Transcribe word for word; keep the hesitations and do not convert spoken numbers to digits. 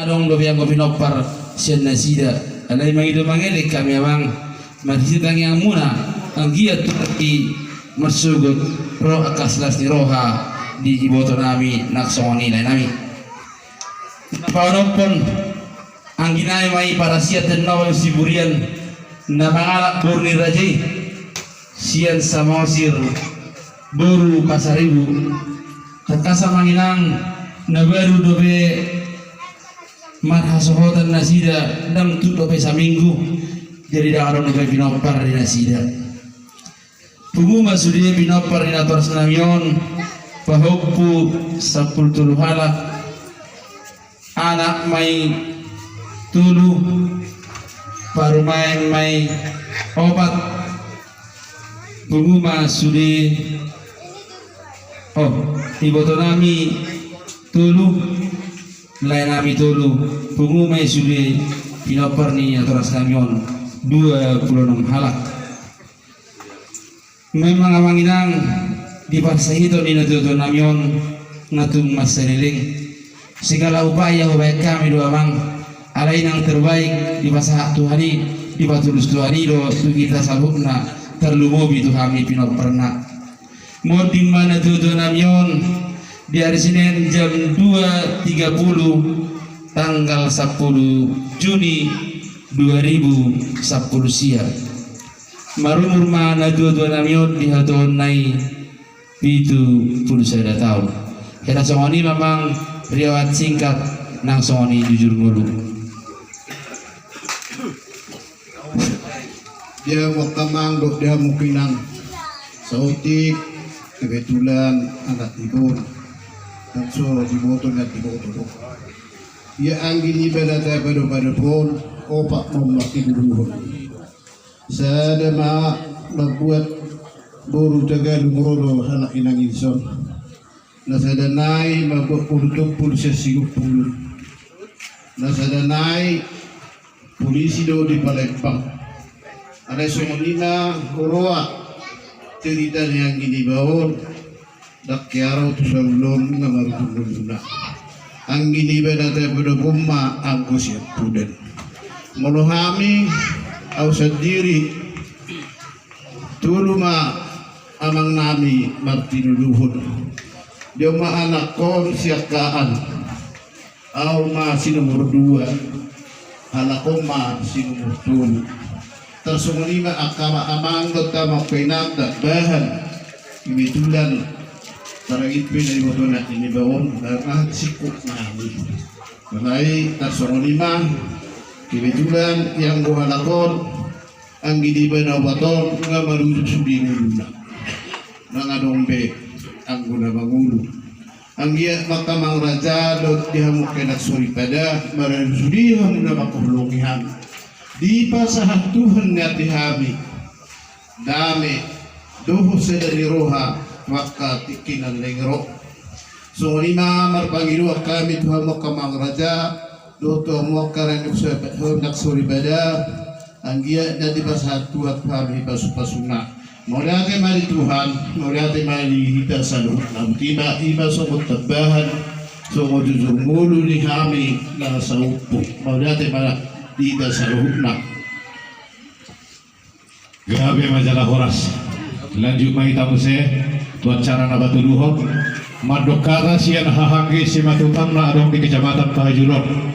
Adong dope anggo pinompar sian nasida. Alai mangido mangelek hami amang, marhite tangiangmuna, anggiat tu hami marsogot ro angka las ni roha di ibotonami nang songon i laenami. Na paonomhon, angginami ma i parasiat dan nawal siburian na mangalap boru ni raja i, sian Samosir boru Pasaribu. Tangkas amang inang, na baru dope marhasohotan nasida, ndang tuk dope saminggu, jadi ndang adong dope pinompar di nasida. Pungu ma sude pinompar ni natorasnami on, pahompu sampulu tolu halak, anak ma i tolu, parumaen ma i opat. Pungu ma sude, oh, ibotonami tolu, laenami tolu. Pungu ma i sude pinompar ni natorasnami on, dua pulu onom halak. Memang amang inang, di parsahiton ni natuatuanami on, nga tung mansai leleng. Segala upaya hubaen hami do amang, alai nang terbaik dipasahat Tuhan i, dipatulus Tuhan i do tu hita saluhutna, tarlumobi tu hami pinomparna. Monding ma natuatuanami on di ari Senin jam dua tiga puluh, tanggal sampulu Juni dua ribu sampulu sia. Marumur ma natuatuanami on di hatuaonna i pitu pulu sada taon. Hira songon i ma amang, riwayat singkat nang songon i jujur ngolu. Di hamu angka amang dohot di hamu angka inang, saotik kebetulan anak ni boru, dan so diboto na diboto do. Ia anggi niba na tapadopadophon, opat ma on martinuluhon. Sada ma mambuat boru Tagalung ro do anak inang i dison. Na sada nai mambuat boru Tompul sian Sigumpul. Na sada nai polisi do di Palembang. Alai songon i ma huroha cerita ni anggi niba on. Ndang hea ro tu saluhutna, nga marujung ngoluna. Anggi niba na tapadopadophon ma anggo siampudan. Molo hami, au sandiri, tolu ma amangnami martinuluhon. Dia ma anakkon siangkaan. Au ma si nomor dua, halak on ma si nomor tolu. Tarsongon i ma angka amang dohot angka inang, bahen kebetulan tarangit pe na diboto anak ni niba on, na singkop nami. Alai tarsongon i ma kebetulan ianggo halak on, anggi niba na opat on nga marujung sude ngoluna. Nang adong be anggo na mangolu. Anggiat ma angka amang raja dohot di hamu angka inang soripada, marujung sude hamu na manghaholongi hami. Dipasahat Tuhan ni ate hami dame dohot sada ni roha tu angka tingki na naeng ro. Songon i ma marpangidoan hami tu hamu angka amang raja dohot tu hamu angka inang soripada, anggiat na dipasahat Tuhan tu hami pasupasuna. Mauliate ma di Tuhan, mauliate ma di hita saluhutna. Botima i ma songon tambahan, songon jujur ngolu ni hami na saompu. Mauliate ma di hita saluhutna. Gabe ma jala horas. Lanjut ma hita muse tu acara na patoluhon. Mandok hata sian haha anggi simatupang na adong di Kecamatan Pahajulon.